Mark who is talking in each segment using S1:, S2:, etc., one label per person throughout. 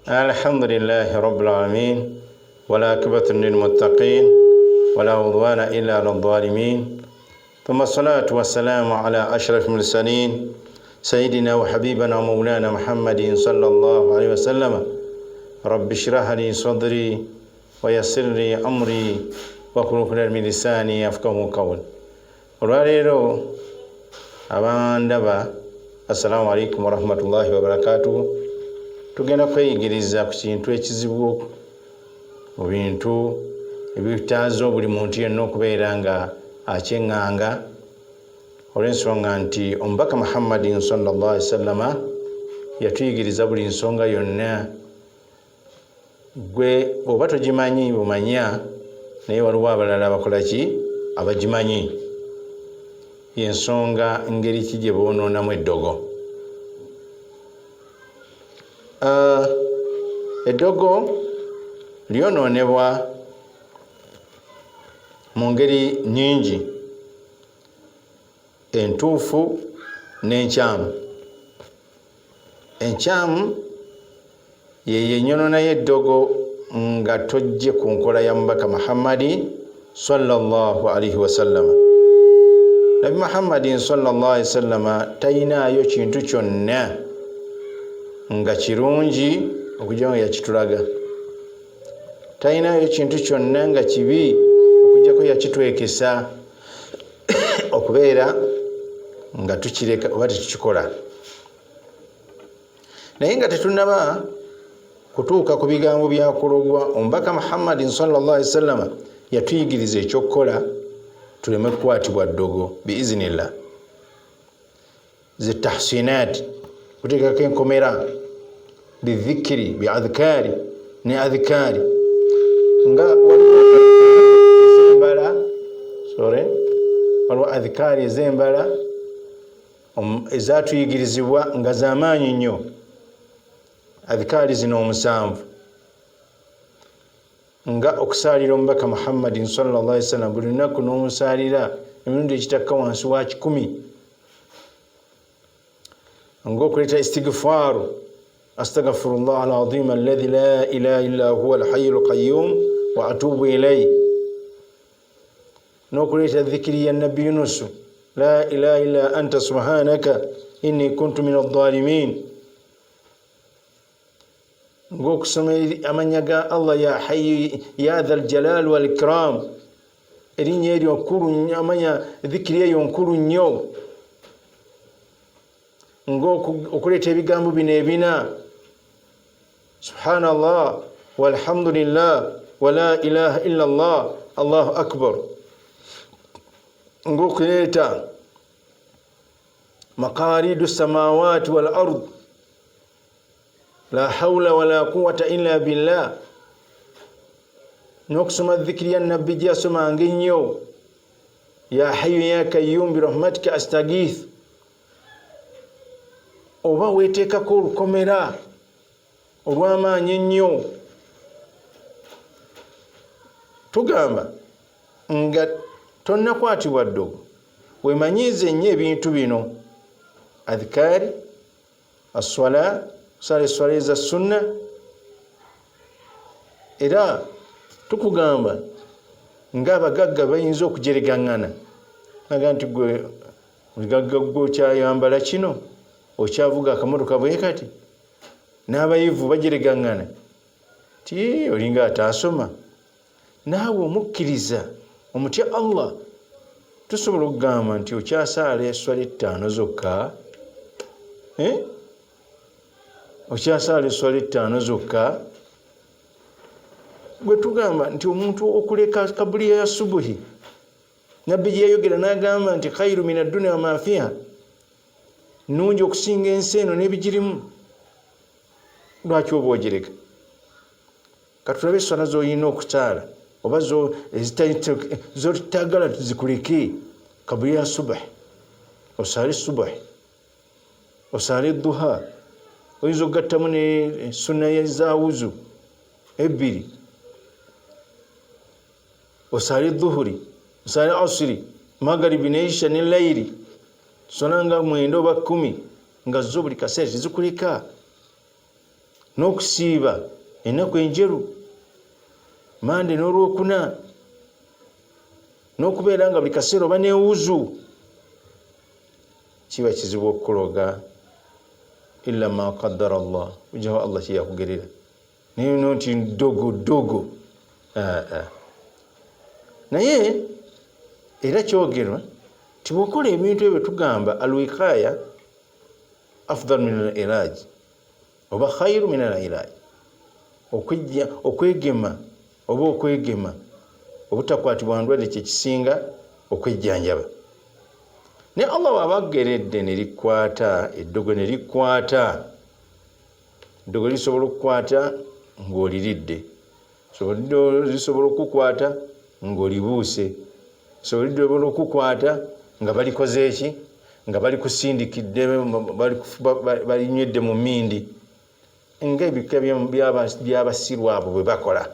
S1: Alhamdulillahi rabbil alamin walakibatu lilmuttaqin wala udwana illa ala dhalimin thumma salatu wassalamu ala ashraf mursalin sayidina wa habibana wa maulana Muhammadin sallallahu alaihi wasallama. Rabbi shrah li sadri wa yassir li amri wahlul uqdatan min lisani yafqahu qawli. Olwaleero abandaba, assalamu alaikum warahmatullahi wabarakatuh. Tugenda kweyigiriza ku kintu ekizibu mu bintu ebitaaza buli muntu yenna okubeera nga akyeŋŋanga, olw'ensonga nti omubaka Muhammadin sallallahu alaihi wasallama yatuyigiriza buli nsonga yonna. Gwe oba togimanyi bumanya, naye waliwo abalala abakola ki abagimanyi. Yensonga ngeri ki gye boonoonamu eddogo. Eddogo lyonoonebwa mu ngeri nnyingi, entuufu n'enkyamu. Enkyamu yeyo enyonoona y'eddogo nga tojje ku nkola ya mubaka Muhammadi sallallahu alaihi wasallama. Nabi Muhammadin sallallahu alaihi wasallama tayinaayo kintu kyonna nga kirungi okujja nga yakitulaga, tayinaayo kintu kyonna nga kibi okujjako yakitwekesa okubeera nga tukireka oba tetukikola. Naye nga tetunaba kutuuka ku bigambo bya kulogwa, omubaka Muhammadin sallallahu alaihi wasallama yatuyigiriza ekyokukola tuleme kukwatibwa ddogo biiznillah. Ze tahsinat, kuteekako enkomera, bidhikiri biadhikaari ne adhikaari, nga waliwo sorry, waliwo adhikaari ez'embala ezatuyigirizibwa nga z'amaanyi nnyo. Adhikaari zino omusanvu, nga okusaalira omubaka Muhammadin sallallahu alaihi wasallam buli lunaku n'omusaalira emirundi egitakka wansi wa 100, ng'okuleeta istigfaaru, astagfirullah alazim alladhi la ilaha illa huwa alhayyul qayyum wa atubu ilayhi, n'okuleeta dhikiri ya Nabbi Yunusu, la ilaha illa anta subhanaka inni kuntu min adh-dhalimin, ng'okusoma amanya ga Allah ya hayyu ya dhal jalal wal ikram, erinnya eryo nkulu nnyo, amanya dhikiri eyo nkulu nnyo, ng'okuleeta ebigambo bino ebina, subhanallah walhamdulillah wala ilaha illa Allah allahu akbar, ng'okuleeta maqaridu samawati wal ard la hawla wala quwwata illa billah, n'okusoma dhikiri ya Nabbi gyasomanga ennyo, ya hayyu ya kayyum birahmatika astagith. Oba weeteekako olukomera olw'amaanyi ennyo, tugamba nga tonnakwatibwa ddogo, weemanyiize ennyo ebintu bino: adhikaari, asswala, kusala esswala eza sunna. Era tukugamba ng'abagagga bayinza okujeregaŋŋana, naga nti gwe mugagga, gwe okyayambala kino, okyavuga akamotoka bwe kati. N'abayivu bajeregaŋŋana ti olinga ataasoma. Naawe omukkiriza omutya Allah, tusobola okugamba nti okyasaala eswala 5 zokka, okyasaala eswala 5 zokka. Bwe tugamba nti omuntu okuleka kabuliya ya subuhi, Nabbi gye yayogera n'agamba nti khairu min addunia wama fiha, nnungi okusinga ensi eno n'ebigirimu, lwaki oba ogireka? Katulabe eswala z'olina okusaala oba zotagala zikuleke. Kabuliya ya subuhi, osaale subuhi, osaale duha, oyinza okugattamu ne sunna zawuzu 2, osaale dhuhuri, osaale asiri, magaribi ne isha ne layiri, sona nga 9 oba 10, nga zo buli kaseera tezikuleka. N'okusiiba ennaku enjeru, Mande n'Olwokuna, n'okubeera nga buli kaseera oba n'ewuzu, kiba kizibu okukuloga, illa ma qaddara Allah, ojjaho Allah kyeyakugerera. Naye no nti ddogo ddogo, naye era kyogerwa nti bwokola ebintu ebyo, tugamba alwikaya afdal min al ilaj oba khairu min al ilaj, okujja okwegema oba okwegema obutakwatibwa ndwadde kyekisinga okwejjanjaba. Naye Allah waba ageredde ne likwata eddogo, ne likwata eddogo, lisobola okukwata ng'oliridde, lisobola okukwata ng'olibuuse, lisobola okukwata nga balikoze eki, nga balikusindikidde, balinywedde mu mindi, ng'ebika by'abasiru abo bwe bakola.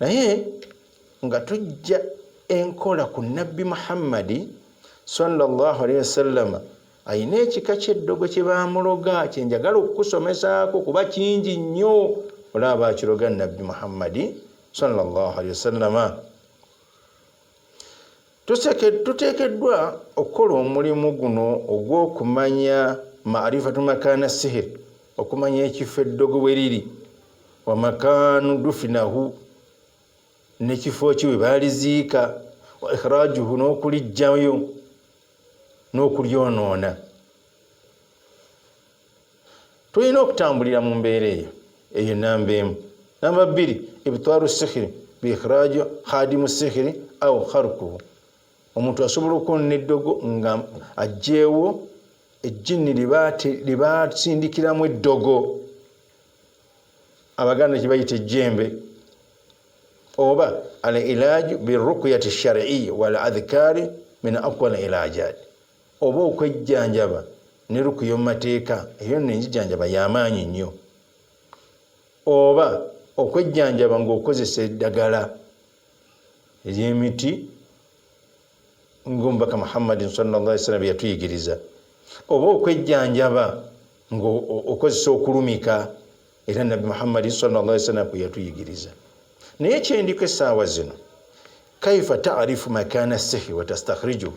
S1: Naye nga tujja enkola ku Nabbi Muhammadi sallallahu alaihi wasallama, ayina ekika ky'eddogo kye bamuloga kyenjagala okukusomesaako, kuba kingi nnyo. Olaba bakiroga Nabbi Muhammadi sallallahu alaihi wasallama. Tuteekeddwa okukola omulimu guno ogw'okumanya marifatu makana sihir, okumanya ekifo eddogo bwe riri, wa makanu dufinahu, nekifo ki we baaliziika, wa ikhrajuhu, n'okulijjayo n'okulyonoona. Tulina okutambulira mu mbeera eyo. Eyo namba emu. Namba bbiri, ibtaaru sihiri biikhraju khadimu sihiri au kharkuhu. Omuntu asobola okwonona eddogo nga aggyeewo ejjini libasindikiramu eddogo, Abaganda kibayita ejjembe, oba al ilaju birukuyati shariiya wal adhikari min aqwa al ilajat, oba okwejjanjaba ne rukuya mu mateeka, eyo nno enjijanjaba yamaanyi nnyo, oba okwejjanjaba ng'okozesa eddagala ery'emiti ng'omubaka Muhammadin sallallahu alaihi wasallam yatuyigiriza, oba okwejjanjaba ng'okozesa okulumika, era Nabbi Muhammadi sallallahu alaihi wasallam kwe yatuyigiriza. Naye kyendiko essaawa zino, kaifa taarifu makana sihri wa tastakhrijuhu,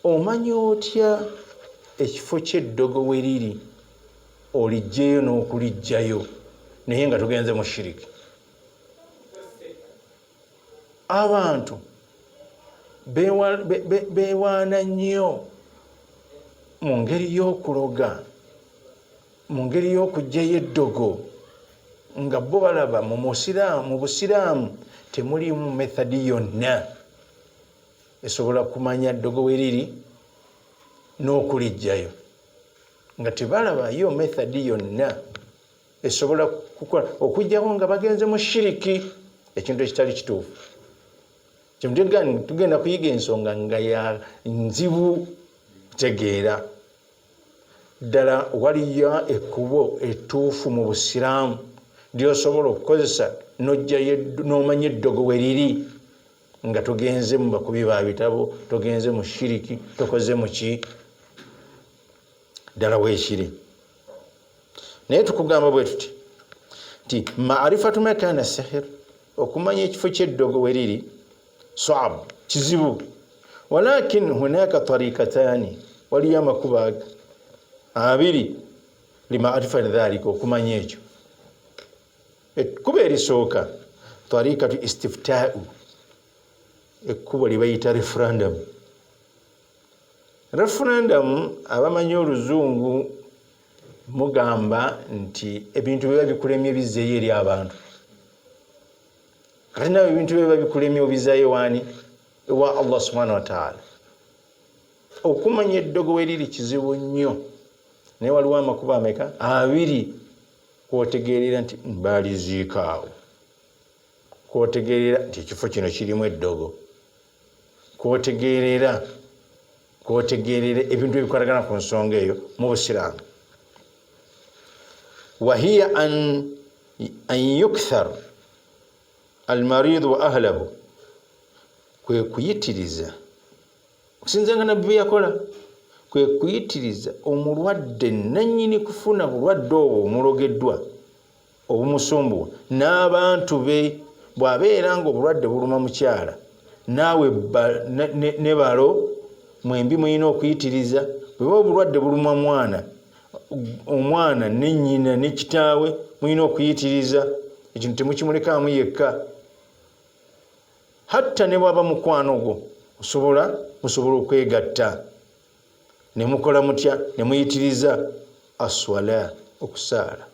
S1: omanya otya ekifo ky'eddogo we riri olijjeyo n'okulijjayo, naye nga tugenze mu shiriki? Abantu bewaana nnyo mu ngeri y'okuloga, mu ngeri y'okugjayo eddogo, nga bo balaba mu Busiraamu temulimu methodi yonna esobola kumanya ddogo we riri n'okulijjayo, nga tebalabayo methodi yonna esobola kukola okujjako nga bagenze mu shiriki, ekintu ekitali kituufu. Tugenda kuyiga ensonga nga ya nzibu kutegeera ddala. Waliyo ekkubo ettuufu mu Busiraamu lyosobola okukozesa n'ojjayo n'omanya eddogo we riri, nga togenze mu bakubi ba bitabo, togenze mu shiriki, tokoze mu ki? Ddala weekiri. Naye tukugamba bwe tuti nti marifatu makana sihir, okumanya ekifo ky'eddogo we riri, saab, kizibu. Walakin hunaka tarikatani, waliyo amakubo abiri, limarifati dhalika, okumanya ekyo. Ekkubo erisooka, tarikatu istiftau, ekkubo lye bayita referendum. Referendum, abamanyi Oluzungu mugamba nti ebintu biba bikulemye bizzeeyo eri abantu. Kati nawe ebintu biba bikulemye obizaayo waani? Ewa Allah subhanahu wataala. Okumanya eddogo weriri kizibu nnyo, naye waliwo amakubo ameka? Abiri, kwotegeerera nti baliziika awo, kwotegeerera nti ekifo kino kirimu eddogo, kwotegeerera ebintu ebikwatagana ku nsonga eyo mu Busiraamu. Wahiya an yukthar almaridu wa ahlahu, kwe kuyitiriza okusinza nga Nabbi bwe yakola. Kwe kuyitiriza omulwadde nannyini kufuna bulwadde obwo omulogeddwa obumusumbuwa n'abantu be. Bw'abeera ng'obulwadde buluma mukyala, naawe ne balo mwembi mulina okuyitiriza. Bweba obulwadde buluma mwana, omwana ne nnyina ne kitaawe mulina okuyitiriza. Ekintu temukimulekaamu yekka. Hatta ne bwaba mukwano gwo, musobola okwegatta ne mukola mutya, ne muyitiriza aswala, okusaala.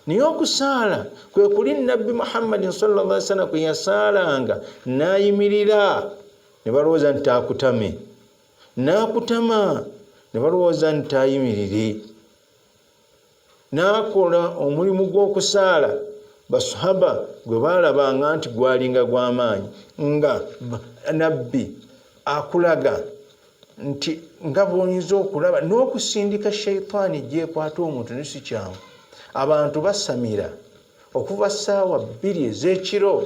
S1: Naye okusaala kwe kuli Nabbi Muhammadin sallallahu alaihi wasallam kwe yasaalanga n'ayimirira ne balowooza nti akutame, n'akutama ne balowooza nti ayimirire, n'akola omulimu gw'okusaala basahaba gwe baalabanga nti gwalinga gw'amaanyi, nga Nabbi akulaga nti nga bw'oyinza okulaba n'okusindika shaitaani gyekwata omuntu ne si kyangu. Abantu basamira okuva ssaawa 2 ez'ekiro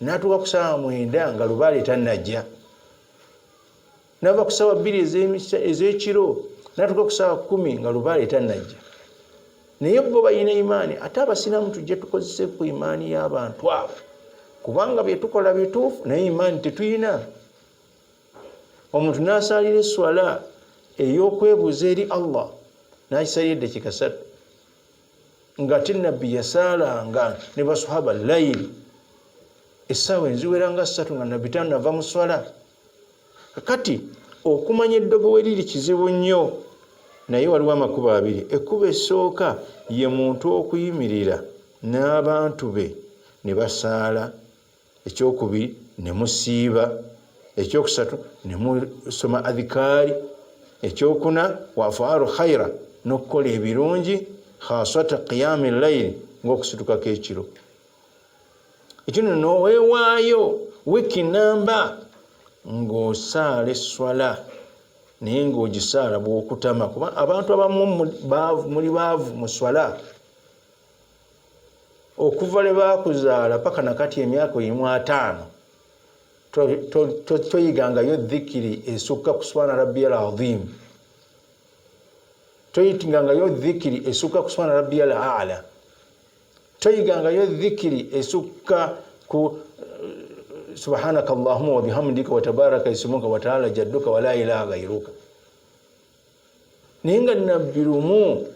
S1: n'atuuka ku ssaawa 9 nga lubaale tannajja, n'ava ku ssaawa 2 ez'ekiro n'atuuka ku ssaawa 10 nga lubaale tannajja. Naye bo balina imaani. Ate abasiraamu tujje tukozese ku imaani y'abantu abo, kubanga bye tukola bituufu naye imaani tetulina. Omuntu n'asaalira esswala ey'okwebuuza eri Allah n'akisalira eddakiika 3, ng'ate Nabbi yasaalanga ne basahaba layiri essaawa enziwera nga 3 nga Nabbi tannava mu swala. Kakati okumanya eddogo we liri kizibu nnyo, naye waliwo amakubo abiri. Ekkubo esooka ye muntu okuyimirira n'abantu be ne basaala, ekyokubiri ne musiiba, ekyokusatu ne musoma adhikaari, ekyokuna wafaalu khaira, n'okukola ebirungi, khasata qiyami layiri, ng'okusitukako ekiro. Ekino noweewaayo wiiki namba ng'osaala esswala, naye ng'ogisaala bw'okutama, kuba abantu abamu muli baavu mu swala. Okuva lwe baakuzaala paka nakati emyaka oyimu 50 toyigangayo dhikiri esukka ku subhana rabbiyal azim, toyigangayo dhikiri esukka ku subhana rabbiyal a'la, toyigangayo dhikiri esukka ku subhanaka allahumma wa bihamdika wa tabaraka ismuka wa ta'ala jadduka wa la ilaha ghayruka. Naye nga Nabbi lumu,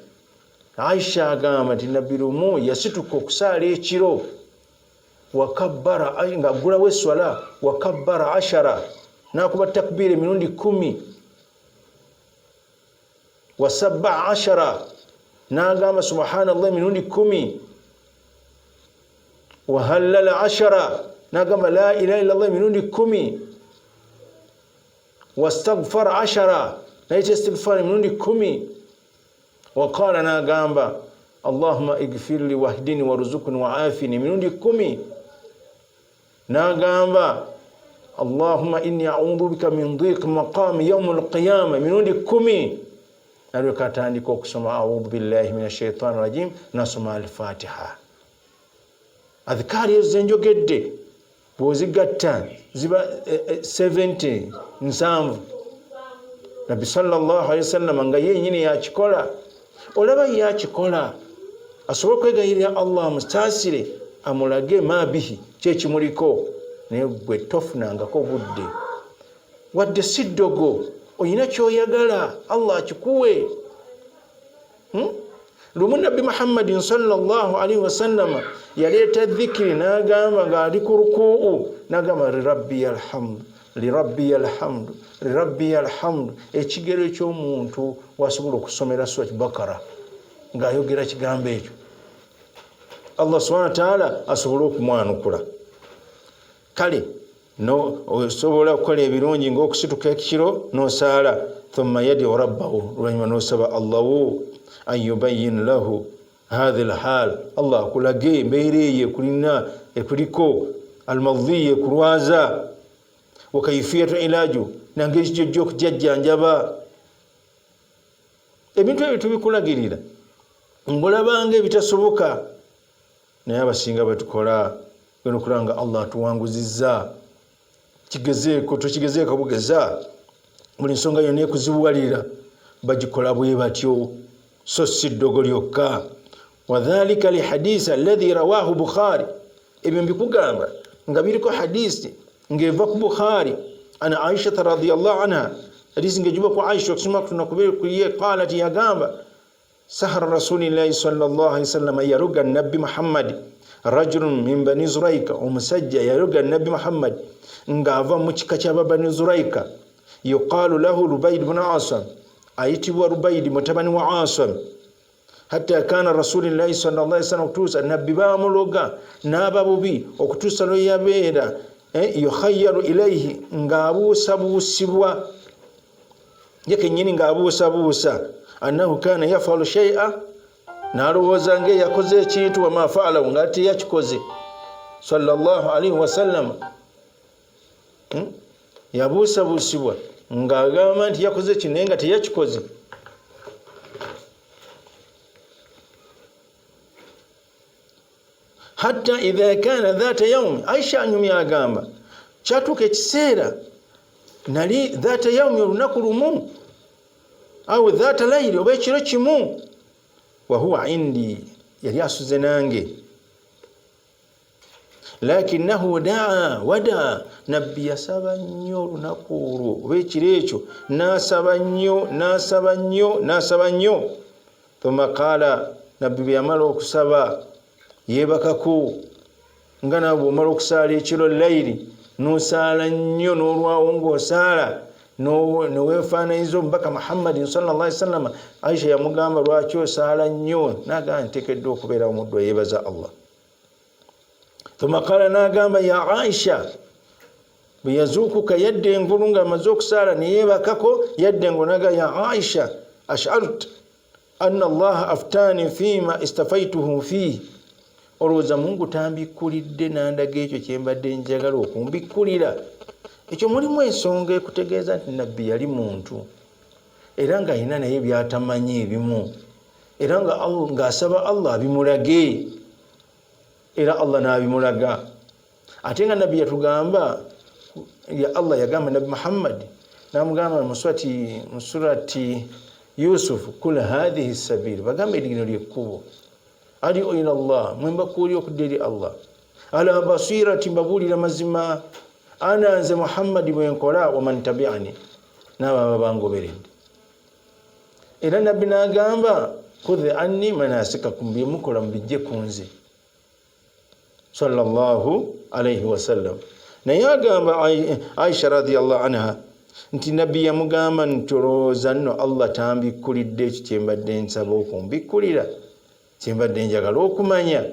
S1: Aisha agamba nti Nabbi lumu yasituka okusaala ekiro, wakabbara, ng'aggulawo esswala, wakabbara ashara, n'akuba takbiira emirundi 10, wasabba ashara, n'agamba subhanallah emirundi 10, wahallala ashara, n'agamba la ilaha illallah emirundi 10, wastaghfara ashara, nayita istighfar emirundi 10, waqala, n'agamba allahumma igfirli wahdini waruzukni waafini emirundi 10, n'agamba allahumma inni a'udhu bika min dhiqi maqami yawm alqiyama emirundi 10, nalyoka atandika okusoma a'udhu billahi minash shaitani rajim, nasoma al-Fatiha. Adhikaari ezo zenjogedde bw'ozigatta ziba 70, 70. Nabbi sallallahu alaihi wasallam nga ye yennyini yakikola. Olaba yakikola asobole okwegayirira Allah amusaasire, amulage maabihi kyekimuliko. Naye gwe tofunangako budde, wadde si ddogo, olina kyoyagala Allah akikuwe. Lumu Nabbi Muhammadin sallallahu alaihi wasallam yaleeta dhikiri n'agamba ng'ali ku rukuu, n'agamba lirabbiya alhamdu, lirabbiya alhamdu, lirabbiya alhamdu. Ekigero eky'omuntu wasobola okusomera Surat Bakara ng'ayogera kigambo ekyo, Allah subhanahu wa ta'ala asobole okumwanukula. Kale osobola okukola ebirungi ng'okusituka ekiro n'osaala, thumma yadiu rabbahu, oluvannyuma n'osaba Allahu an yubayyin lahu hadhi lhal, Allah akulage embeera eyo ekulina ekuliko almadhiya ekulwaza, wa kaifiyatu ilaju, nangeri kijojja okujajjanjaba. Ebintu ebyo tubikulagirira ng'olabanga ebitasoboka, naye abasinga batukola genda okulaba nga Allah atuwanguzizza. Kigezeeko, tokigezeeko bugeza. Buli nsonga yonna ekuzibuwalira bagikola bwe batyo, so si ddogo lyokka. Wadhalika lihadisi alladhi rawahu Bukhari, ebyo mbikugamba nga biriko hadisi ng'eva ku Bukhari, an Aishata radiallahu anha, hadisi ng'ejuba ku Aisha okusoma kutono kubeere ku ye, qalat, yagamba sahara rasulillahi sallallahu alaihi wasallam, yaroga Nabbi Muhammad rajulun min bani Zuraika, omusajja yaroga Nabbi Muhammad ng'ava mu kika ky'aba Bani Zuraika, yuqalu lahu Rubaid bnu Asam, ayitibwa Rubaidi mutabani wa Asam, hatta kana rasulillahi sallallahu alaihi wasallam, okutuusa Nabbi bamuloga n'aba bubi okutuusa lwe yabeera yukhayyaru ilaihi, ng'abuusabuusibwa ye kennyini, ng'abuusabuusa annahu kana yafalu shay'a, n'alowooza ng'eyakoze ekintu, wama faalahu, nga teyakikoze sallallahu alaihi wasallam. Yabuusabuusibwa ng'agamba nti yakoze kino naye nga teyakikoze. Hatta idha kana dhata yaumi, Aisha anyumya agamba kyatuuka ekiseera nali dhata yaumi, olunaku lumu, au dhata laili, oba ekiro kimu, wahuwa indi, yali asuze nange, lakinahu daa wadaa, Nabbi yasaba nnyo olunaku olwo oba ekiro ekyo, nasaba nnyo, nasaba nnyo, nasaba nnyo. Thumma qaala, Nabbi bwe yamala okusaba yeebakako, nga nawe bwomala okusaala ekiro layiri nosaala nnyo n'olwawo ng'osaala neweefaananyiza omubaka Muhammadin sallallahu alaihi wasallam. Aisha yamugamba lwaki osaala nnyo, nagamba nteekeddwa okubeera omuddu eyeebaza Allah. Thumma qaala, n'agamba ya Aisha, bwe yazuukuka yadda engulu ng'amaze okusaala neyeebakako, yadda engulu naga ya Aisha, ashart anna Allaha aftani fima istafaituhu fihi, olowooza Mungu tambikkulidde nandaga ekyo kyembadde njagala okumbikkulira? Ekyo mulimu ensonga ekutegeeza nti Nabbi yali muntu era ng'alina naye byatamanyi ebimu, era ng'asaba Allah abimulage, era Allah n'abimulaga. Ate nga Nabbi yatugamba, ya Allah yagamba Nabbi Muhammad namugamba musurati Yusuf, kul hadhihi sabil, bagambe lino lyekkubo, adiu ila Allah, mwembakuuli okudda eri Allah, ala basirati, mbabuulira mazima, ana nze Muhammadi bwenkola, waman tabiani, n'abo aba bangoberedde. Era Nabbi n'agamba khudhi anni manasikakum, byemukola mubijje ku nze sallallahu alaihi wasallam. Naye agamba Aisha radiallahu anha nti Nabbi yamugamba nti olowooza nno Allah tambikkulidde ekyo kyembadde nsaba okumbikkulira, kyembadde njagala okumanya?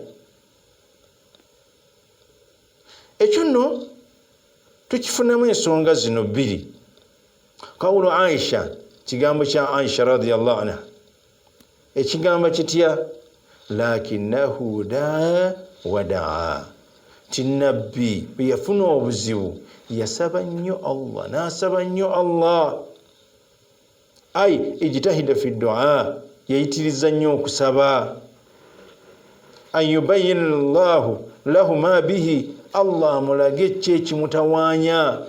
S1: Ekyo nno tukifunamu ensonga zino bbiri. Kawulu Aisha, kigambo kya Aisha radiallahu anha ekigamba kitya? Lakinahu daa wadaa, nti Nabbi bwe yafuna obuzibu yasaba nnyo Allah, n'asaba nnyo Allah, ai ijtahida fi dua, yayitiriza nnyo okusaba, an yubayina llahu lahu ma bihi, Allah amulage ki ekimutawaanya.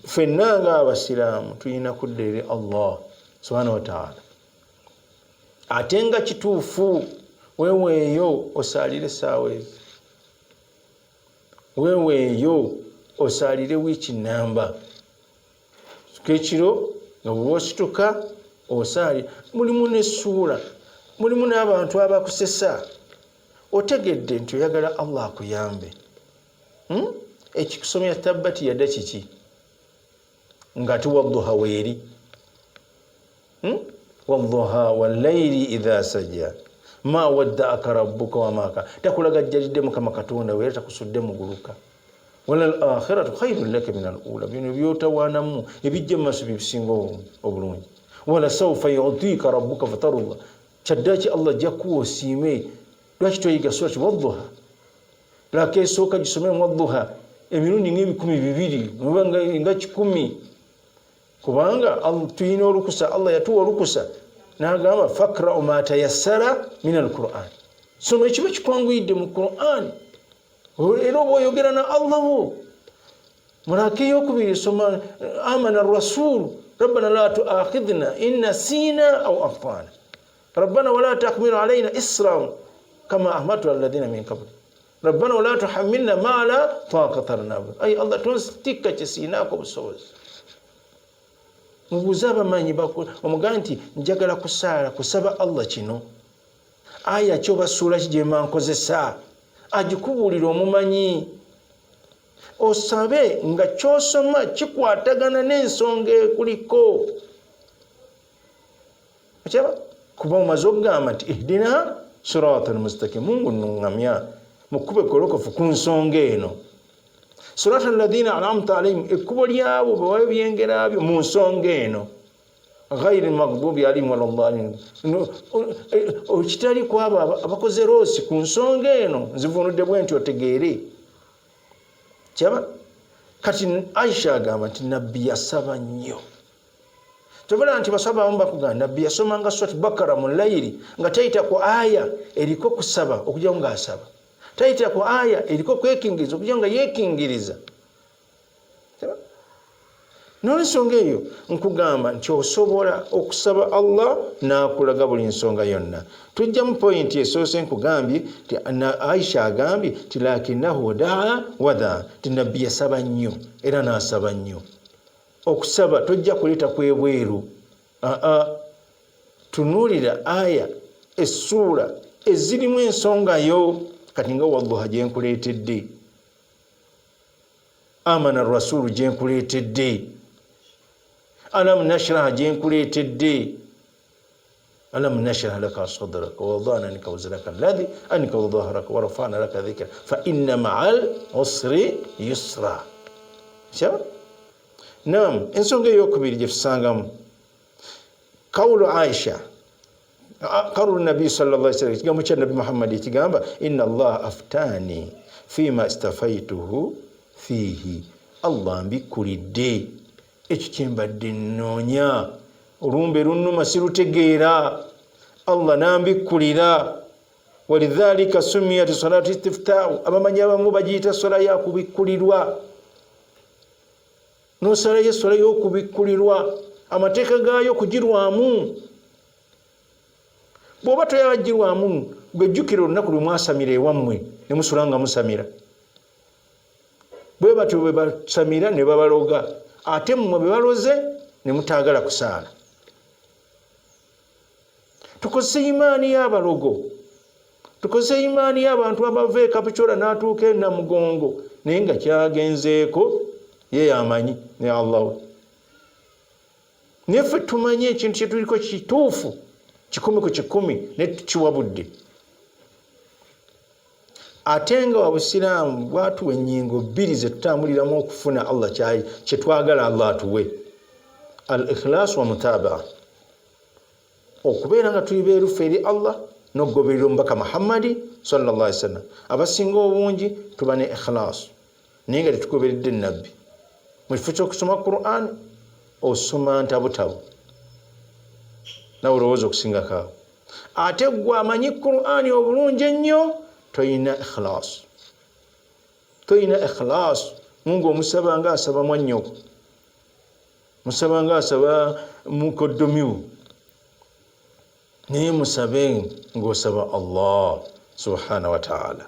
S1: Ffenna nga abasiraamu tulina kudda eri Allah subhanahu wataala. Ate nga kituufu, weeweeyo osaalire essaawa ezi, weeweeyo osaalire wiiki namba ekiro nga bwe osituka osaalira, mulimu n'essuula, mulimu n'abantu abakusesa, otegedde nti oyagala Allah akuyambe. Ekikusomya tabbati yadda kiki nga ate wadduha weeri, wadduha wallaili idha saja ma waddaaka rabbuka wamaka, takulagajjalidde Mukama Katonda we era takusudde muguluka, wala al akhiratu khairun laka min al ula, bino byotawaanamu ebijja mu maaso byebisinga obulungi, wala saufa yutika rabbuka fatarullah, kyaddaki Allah ajja kuwa osiime. Lwaki toyiga surati wadduha? Laka esooka gisome wadduha emirundi ng'ebikumi bibiri oba nga 100, kubanga tulina olukusa, Allah yatuwa olukusa n'agamba fakrau ma tayassara min al Quran, soma ekiba kikwanguyidde mu Quran, era oba oyogera na Allah wo. Mulaka eyokubiri soma amana rasul, Rabbana la tuakhidhna in nasina au akhtana rabbana wala tahmil alaina isran kama ahmaltu ala alladhina min qabli rabbana wala tuhammilna ma la taqata lana bihi. Ayi Allah, tonsitikka kyesiinaako busobozi. Mubuuze abamanyi, omugambe nti njagala kusaala kusaba Allah kino, aya ki oba ssuula ki gyemba nkozesa, agikubuulira omumanyi. Osabe nga kyosoma kikwatagana n'ensonga ekuliko. Okyaba kuba omaze okugamba nti ihdina sirata almustaqim, Mungu nnuŋŋamya mu kkubo eggolokofu ku nsonga eno. Sirata alladhina anamta alaihim, ekkubo lyabo bewayo byengera byo mu nsonga eno. Ghairi lmaghdubi alaihim waladhalin, ekitali kwabo abakoze roosi ku nsonga eno. Nzivunudde bwe nti otegeere. Kyaba kati Aisha agamba nti Nabbi yasaba nnyo. Tobola nti basaba abamu bakugamba Nabbi yasomanga Surat Bakara mu layiri nga tayita ku aya eriko kusaba okujjako ng'asaba, tayita ku aya eriko kwekingiriza okujjako nga yeekingiriza. Nolwensonga eyo nkugamba nti osobola okusaba Allah n'akulaga buli nsonga yonna. Tujjamu pointi esoose, nkugambye nti Aisha agambye nti lakinahu daa wadaa, nti Nabbi yasaba nnyo era n'asaba nnyo. Okusaba tojja kuleeta kwebweru, aa tunuulira aya essuula ezirimu ensonga yo. Kati nga wadduha gyenkuleetedde, amana rasulu gyenkuleetedde, alam nashraha gyenkuleetedde, alam nashrah laka sadraka wawadana anka wizraka alladhi anka dhahraka warafana laka dhikra fa inna ma'al usri yusra. Nam, ensonga eyokubiri gyetusangamu kawulu Aisha, kawulu Nabii sallallahu alaihi wasallam, ekigambo kya Nabi Muhammad ekigamba inna Allah aftani fima istafaituhu fihi, Allah mbikkulidde ekyo kyembadde nnoonya, olumbe lunnuma sirutegeera, Allah nambikkulira. Walidhalika sumiyat salatu istiftau, abamanyi abamu bagiyita sola yakubikkulirwa. Nosalayo essola y'okubikkulirwa, amateeka gaayo kugirwamu. Bw'oba toyagirwamu, gwe jjukira olunaku lwe mwasamira ewammwe ne musula nga musamira. Bwe batyo bwe basamira ne babaloga, ate mmwe bwe baloze ne mutaagala kusaala. Tukozese imaani y'abalogo, tukozese imaani y'abantu abava e Kapchora n'atuuka e Namugongo, naye nga kyagenzeeko ye yamanyi ne Allah we. Naye ffe tumanyi ekintu kye tuliko kituufu 100 ku 100, naye tukiwabudde. Ate nga obusiraamu bwatuwa ennyingo bbiri ze tutambuliramu okufuna Allah kye twagala Allah atuwe, al ikhlas wa mutabaa, okubeera nga tuli beerufu eri Allah n'okugoberera omubaka Muhammadi sallallahu alaihi wasallam. Abasinga obungi tuba ne ikhlas naye nga tetugoberedde Nabbi. Mu kifo ky'okusoma Quran osoma ntabutabu, nawe olowooza okusingako awo. Ate gwe amanyi Quran obulungi ennyo toyina ikhlas, toyina ikhlas. Mungu omusaba nga asaba mwannyoko, musaba nga asaba mukoddomiwo, naye musabe ng'osaba Allah subhanahu wa ta'ala.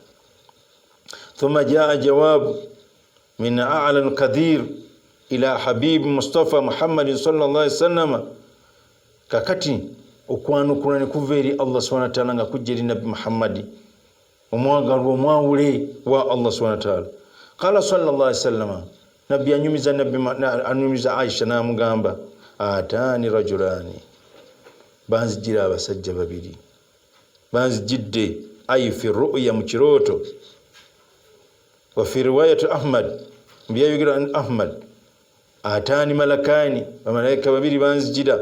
S1: Thumma jaa jawabu min a'la al-qadir ila habib Mustafa Muhammadin sallallahu alaihi wasallam. Kakati okwanukula ne kuva eri Allah subhanahu wa ta'ala nga kujja eri Nabbi Muhammadi omwagalwa omwawule wa Allah subhanahu wa ta'ala. Qala sallallahu alaihi wasallam, Nabbi anyumiza, Nabbi anyumiza Aisha n'amugamba ataani rajulani, banzijira abasajja babiri, banzijidde ayi fi ru'ya, mu kirooto. Wa fi riwayati Ahmad, byayogera Ahmad, ataani malakani, bamalayika babiri banzijira.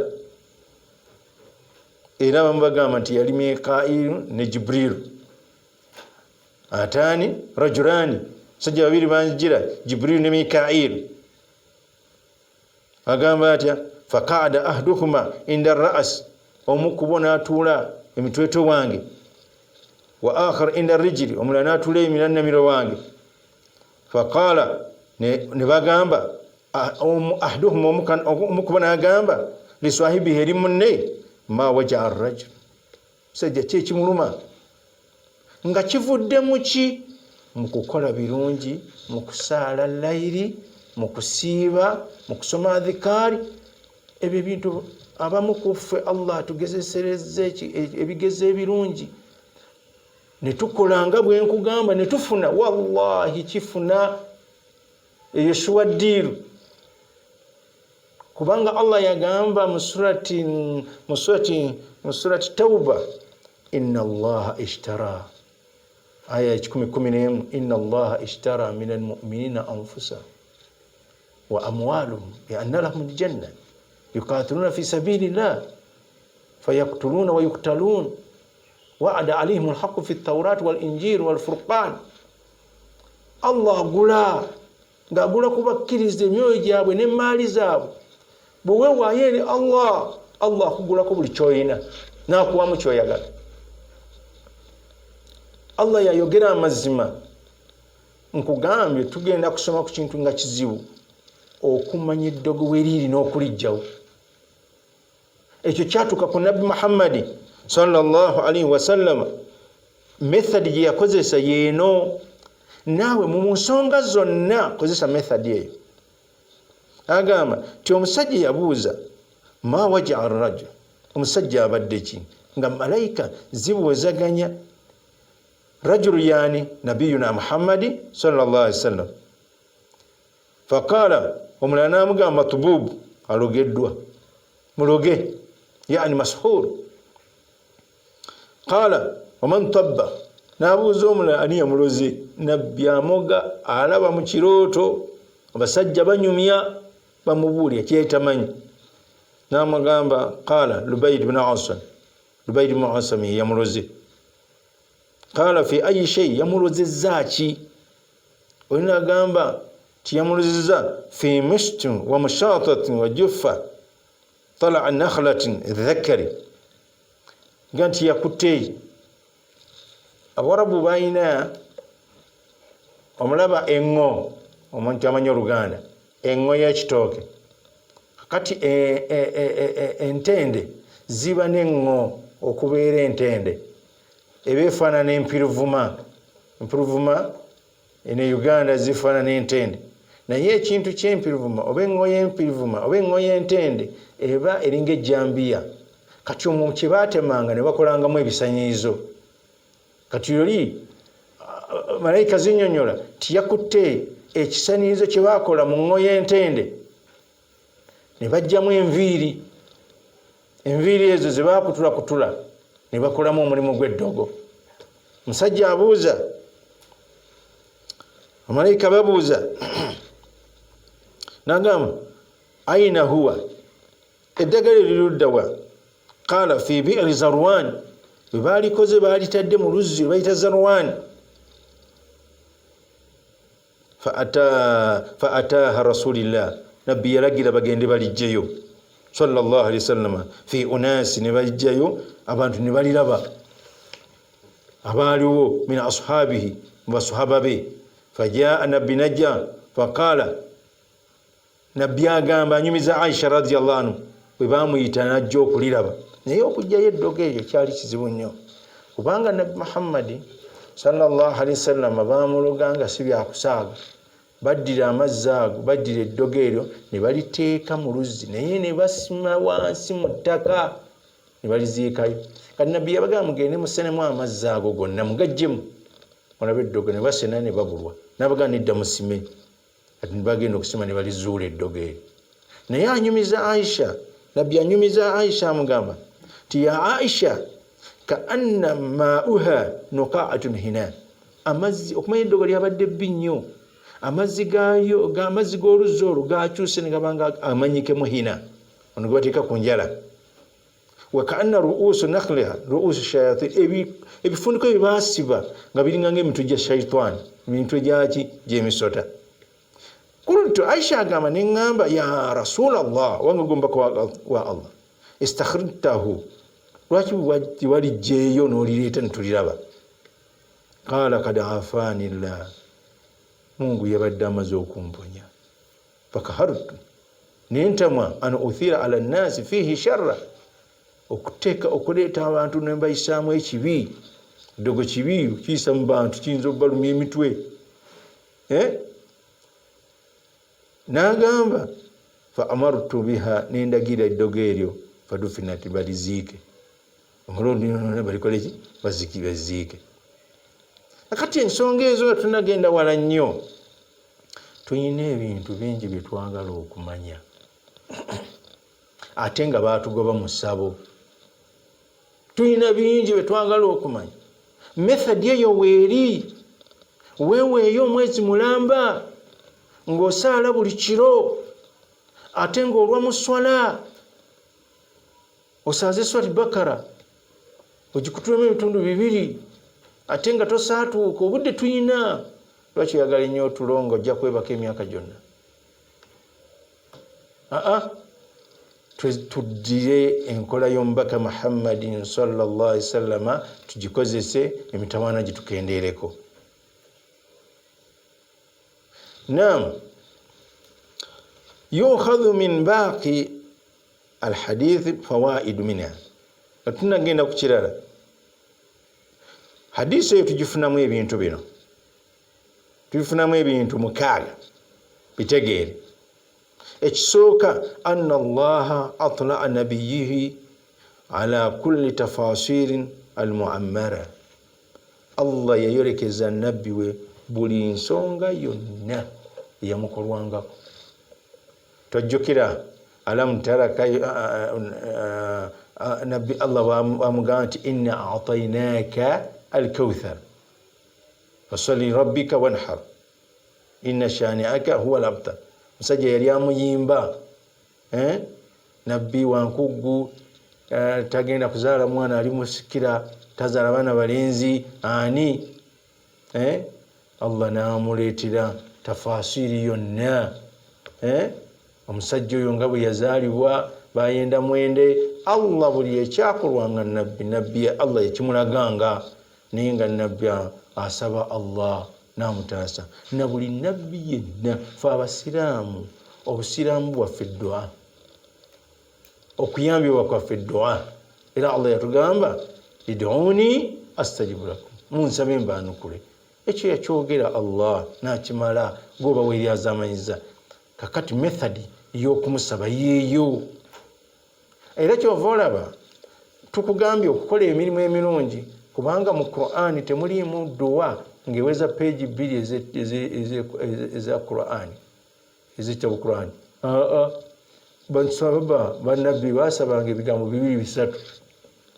S1: Era abamu bagamba nti yali Mikailu ne Jibrilu. Ataani rajulani, basajja babiri banzijira, Jibrilu ne Mikailu. Agamba atya? Faqaada ahduhuma inda ras, omu kubo n'atuula emitweto wange, wa akhar inda rijili, omulala n'atuula eminannamiro wange. Faqaala, ne bagamba Ahaduhum, omukubo n'agamba, liswahibihi, eri munne, ma wajaa rajul, musajja ki ekimuluma nga kivudde muki? Mu kukola birungi, mu kusaala layiri, mu kusiiba, mu kusoma adhikaari. Ebyo ebintu abamu ku ffe Allah atugezeserezza ebigezo ebirungi ne tukola nga bwe nkugamba ne tufuna, wallahi kifuna eyo shuwa ddiiru, kubanga Allah yagamba mu surati Tauba, inna Allaha ishtara, aya 111, inna Allaha ishtara min almuminina anfusahum wa amwaluhum bianna lahum ljanna yukatiluna fi sabili llah fayaktuluna wa yuktalun wa'ada alaihim alhaqu fi taurat walinjil walfurqan. Allah agula, ng'agula kubakkiriza emyoyo gyabwe n'emaali zaabwe. Bwe weewaayo eri Allah, Allah akugulako buli kyoyina n'akuwamu kyoyagala. Allah yayogera amazima. Nkugambye tugenda kusoma ku kintu nga kizibu okumanya eddogo weriri n'okulijjawo. Ekyo kyatuuka ku Nabbi Muhammadi sallallahu alaihi wasallama. Method gye yakozesa yeeno. Naawe mu nsonga zonna kozesa method eyo. Agamba ti omusajja yabuuza, ma wajaa rajul, omusajja abadde ki? Nga malayika zibuuzaganya. Rajulu yani nabiyuna Muhammadi sallallahu alaihi wasallam. Faqala, omulala namugamba, matbubu, alogeddwa, muloge, yani mashur. Qala waman tabba, nabuuza omulala, ani yamuloze? Nabbi amoga, alaba mu kirooto abasajja banyumya, bamubuulya kyetamanyi. Namugamba, qala Lubaid bnu Asam, Lubaid bnu Asam yamuloze. Qala fi ayi shei, yamulozezza ki? Olina agamba tiyamulozezza fi mishtin wa mushatatin wa juffa talaa nakhlatin dhakari, ga nti yakutte. Abawarabu balina omulaba eŋŋo, omuntu amanyi Oluganda, eŋŋo y'ekitooke. Kati entende ziba neŋŋo okubeera entende eba efaanana empiruvuma. Empiruvuma ene Uganda zifaanana entende, naye ekintu kyempiruvuma oba eŋŋo y'empiruvuma oba eŋŋo y'entende eba eringa ejjambiya. Kati omwo kyebatemanga ne bakolangamu ebisanyiizo. Kati oli malayika zinyonyola tiyakutte ekisaniizo kye bakola mu ŋŋo y'entende ne bajjamu enviiri. Enviiri ezo ze bakutulakutula ne bakolamu omulimu gw'eddogo. Musajja abuuza, amalayika babuuza, nagamba, aina huwa, eddagala eriruddawa? Qala fi bi'ri Zarwan, bwe balikoze balitadde mu luzzi lwe bayita Zarwan. Fa ataaha rasulillah, Nabbi yalagira bagende balijjeyo sallallahu alaihi wasallama, fi unasi, ne bajjayo abantu ne baliraba abaaliwo, min ashabihi, mu basahaba be. Fajaa, Nabbi najja, faqala, Nabbi agamba, anyumiza Aisha radiallahu anhu, bwe bamuyita najja okuliraba. Naye okugjayo eddogo eryo kyali kizibu nnyo, kubanga Nabbi Muhammadi sallallahu alaihi wasallama bamuloga nga si byakusaaga. Baddira amazzi ago, baddira eddogo eryo ne baliteeka mu luzzi, naye ne basima wansi mu ttaka ne baliziikayo. Kati Nabbi yabagamba, mugende musenemu amazzi ago gonna mugajjemu olabe eddogo. Ne basena ne babulwa. Nabagamba, nedda, musime. Kati nebagenda okusima ne balizuula eddogo eryo. Naye anyumiza Aisha, Nabbi anyumiza Aisha, amugamba ti, ya Aisha, kaanna mauha nuqaatun hina, amazzi, okumanya eddogo lyabadde bbi nnyo, amazzi gayo, amazzi g'oluzzi olwo gakyuse ne gabanga amanyikemu hina, ono gwe bateeka ku njala. Wakaanna ruusu nakhliha ruusu shayatin, ebifundiko bye basiba nga biringa ngaemitwe gya shaitaani, emitwe gyaki? Gyemisota. Kultu, Aisha agamba, neŋŋamba, ya Rasulallah, wange gombaka wa Allah, istakhrijtahu, lwaki tiwalijjeeyo n'olireeta netuliraba? Qala kad afani llah, Mungu yabadde amaze okumponya. Fakahartu, nentamwa, an uthira ala nnasi fihi sharra, okuteeka okuleeta abantu nembayisaamu ekibi. Ddogo kibi, kiyisa mu bantu, kiyinza okubalumya emitwe. Eh? N'agamba fa amartu biha, nendagira eddogo eryo, fadufinat, baliziike omulundi balikoleki, baziike. Akati ensonga ezo nga tunagenda wala nnyo, tulina ebintu bingi byetwagala okumanya, ate nga batugoba mu ssabo. Tulina bingi byetwagala okumanya, method eyo weeri. Weeweeyo omwezi mulamba ng'osaala buli kiro, ate ng'olwa mu swala osaaze swati Bakara ogikutulemu ebitundu bibiri, ate nga tosaatuuka. Obudde tuyina, lwaki oyagala ennyo otulo nga ojja kwebaka emyaka gyonna? Aa, tuddire enkola y'omubaka Muhammadin sallallahu alaihi wasallama, tugikozese, emitawaana gitukendeereko. Nam yukhadhu min baqi alhadithi fawaidu minha. Nga tunagenda ku kirala, hadisi eyo tugifunamu ebintu bino, tubifunamu ebintu mukaaga, bitegeere. Ekisooka, anna Allaha atlaa nabiyihi ala kulli tafasirin almuammara, Allah yayolekeza nabbi we buli nsonga yonna eyamukolwangako. Tojjukira alam tara nabbi Allah bamugamba nti inna atainaka alkauthar fasali rabbika wanhar inna shaniaka huwa labtar. Musajja yali amuyimba, eh? Nabbi wankuggu, tagenda kuzaala mwana ali musikira, tazaala baana balenzi ani, eh? Allah n'amuleetera tafasiri yonna, eh? Omusajja oyo nga bwe yazaalibwa bayenda mwende. Allah buli ekyakolwanga nabbi, nabbi Allah yakimulaganga, naye nga nabbi asaba Allah n'amutaasa. Na buli nabbi yenna, fe abasiraamu obusiraamu bwaffe dua, okuyambibwa kwaffe dua. Era Allah yatugamba iduni astajibu lakum, munsabe mbaanukule. Ekyo yakyogera Allah n'akimala, goba weeryazamanyiza. Kakati method y'okumusaba yeeyo. Era kyova olaba tukugambye okukola emirimu emirungi, kubanga mu Qur'ani temuliimu dduwa ng'eweza peegi bbiri eza Qur'ani, ez'ekitabo Qur'ani. Aa, basaba bannabbi basabanga ebigambo bibiri bisatu,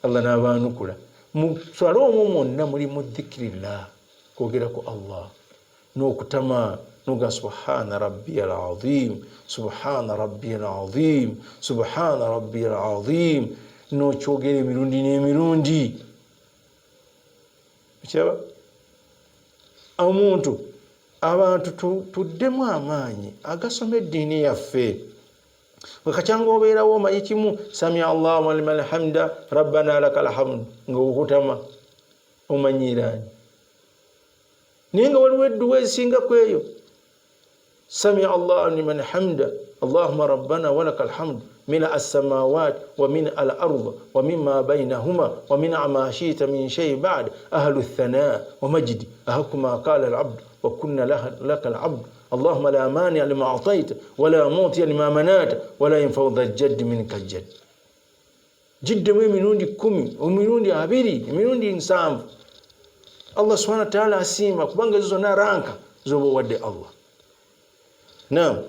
S1: Allah n'abaanukula. Mu swala omwo mwonna mulimu dhikirillah, kwogera ku Allah n'okutama noga subhana rabbiya alazim, subhana rabbiya alazim, subhana rabbiya alazim, n'okyogera emirundi n'emirundi. Okiraba omuntu, abantu tuddemu amaanyi agasoma eddiini yaffe. Wekacyanga obeerawo omanyi kimu, samia Allahu liman hamda rabbana laka alhamdu, nga okutama omanyiiraani, naye nga waliwo edduwa ezisinga ku eyo. Samia Allahu liman hamda allahuma rabbana walaka alhamdu mila assamawat wa min al ard wa mima bainahuma wa min ma shita min shay ba'd ahlu thana wa majdi ahaku ma qala al abd wa kunna laka al abd allahuma la mania lima ataita wala mutiya lima manata wala yanfau dha jaddi minka jadd. Giddemu emirundi 10, emirundi 20, emirundi 70. Allah subhanahu wa ta'ala asiima, kubanga ezo zonna ranka zoba owadde Allah. Naam,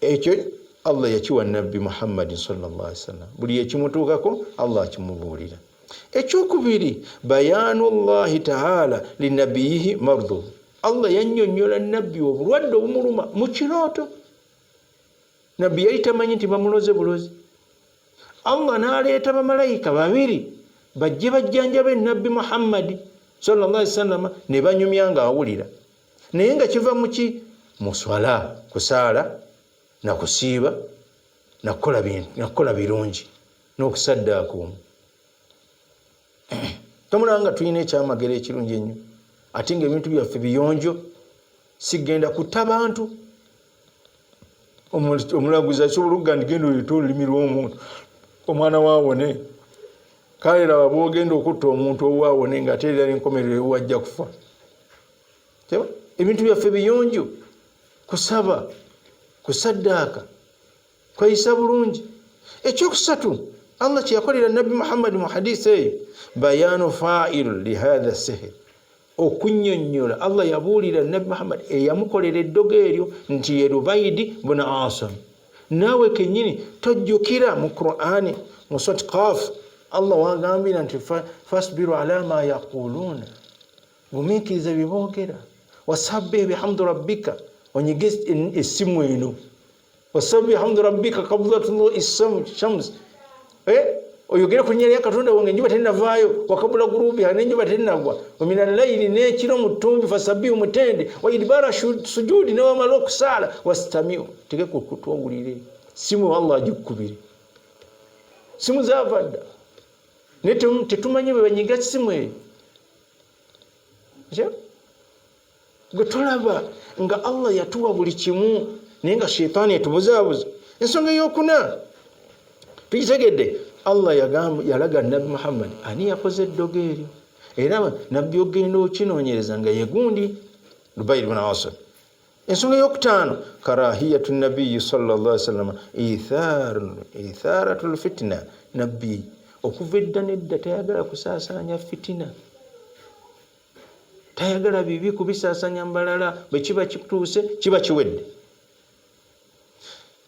S1: ekyo Allah yakiwa nabbi Muhammadin sallallahu alaihi wasallam, buli ekimutuukako Allah akimubuulira. Ekyokubiri, bayanu llahi taala linabiyihi marduhu, Allah yannyonnyola nabbi obulwadde obumuluma mu kirooto. Nabbi yali tamanyi nti bamuloze bulozi. Allah n'aleeta bamalayika babiri bajje bajjanjabe nabbi Muhammadi sallallahu alaihi wasallam, ne banyumya ng'awulira, naye nga kiva muki? Mu swala, kusaala na kusiiba nakukola birungi n'okusaddaaka omu. Tomulaba nga tulina ekyamagero ekirungi ennyo, ate nga ebintu byaffe biyonjo, sigenda kutta bantu. Omulaguzi asobola okuga nti genda oleete olulimi lw'omuntu omwana waawone. Kale laba bwogenda okutta omuntu owaawone nga ate era n'enkomerero ewajja kufa. Ebintu byaffe biyonjo, kusaba, kusaddaaka, kweyisa bulungi. Ekyokusatu Allah kyeyakolera Nabbi Muhammadi mu hadisi eyo, bayanu failu lihatha sihir, okunyonyola Allah yabuulira Nabbi Muhammad eyamukolera eddogo eryo nti ye Lubaidi buna Asam. Naawe kenyini tojjukira mu Qurani mu Surat Qaf Allah wagambira nti fasbiru ala ma yaquluuna, gumiikiriza bye boogera, wasabbih bihamdi rabbika, onyige essimu eno, wasabbih bihamdi rabbika qabla tului shams, oyogere ku linnya lya Katonda wange enjuba tennavaayo, wakabula gurubiha, n'enjuba tennagwa, wamina layiri, n'ekiro mu ttumbi, fasabbihu, mutende, wa idibara sujudi, newamala okusaala, wasitamiu, tege ku kutu owulire simu Allah agikukubire. Simu zaava dda naye tetumanyi bwe banyiga simu eyo. Gwe tolaba nga Allah yatuwa buli kimu naye nga sheitaani etubuzaabuza. Ensonga eyokuna tugitegedde, Allah yalaga Nabbi Muhammad ani yakoze eddogo eryo, era nabbi ogenda okinoonyereza nga yegundi Lubairi bun Asim. Ensonga eyokutaano, karahiyatu nabiyi sallallahu alaihi wasallam itharatu lfitina, nabbi okuva edda nedda tayagala kusaasaanya fitina, tayagala bibi kubisaasanya mbalala, bwe kiba kituuse kiba kiwedde.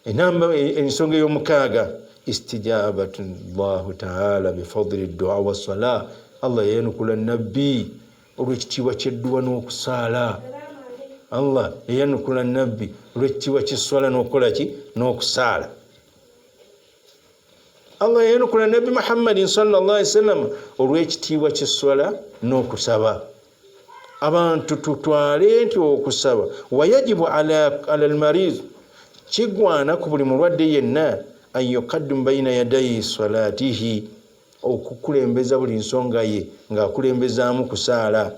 S1: Enamba ensonga ey'omukaaga, istijabatu llahu taala bifadli dua wassala, Allah yayanukula nabbi olw'ekitiibwa ky'edduwa n'okusaala. Allah yayanukula nabbi olw'ekitiibwa ky'esswala n'okukola ki n'okusaala. Allah yayanukula Nabbi Muhammadin sallallahu alaihi wasallam olw'ekitiibwa ky'esswala n'okusaba. Abantu tutwale nti okusaba wayajibu ala almarid, kigwana ku buli mulwadde yenna an yuqaddimu baina yadayi salatihi, okukulembeza buli nsonga ye ng'akulembezaamu kusaala.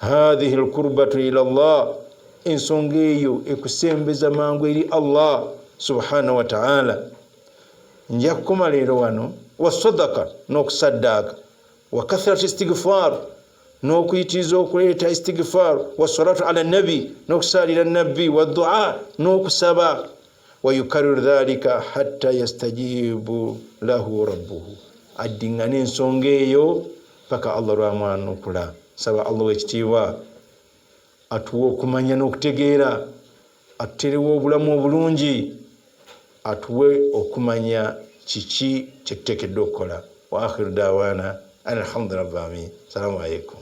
S1: Hathihi lkurbatu ila llah, ensonga eyo ekusembeza mangu eri Allah subhanahu wataala. Nja kukoma leero wano. Wasadaka, n'okusaddaaka, wa kathrati istigfar, n'okuyitiriza okuleeta istigfar, wasalatu ala nabi, n'okusaalira nabbi, wadua, n'okusaba, wayukariru dhalika hatta yastajibu lahu rabbuhu, addiŋŋane ensonga eyo paka Allah lwamwanukula. Saba Allah wekitiibwa atuwe okumanya n'okutegeera, atuterewo obulamu obulungi, atuwe okumanya kiki kyetuteekeddwa okukola. Wa akhiru dawana an alhamdulillahi rabbil alamin. Salamu alaikum.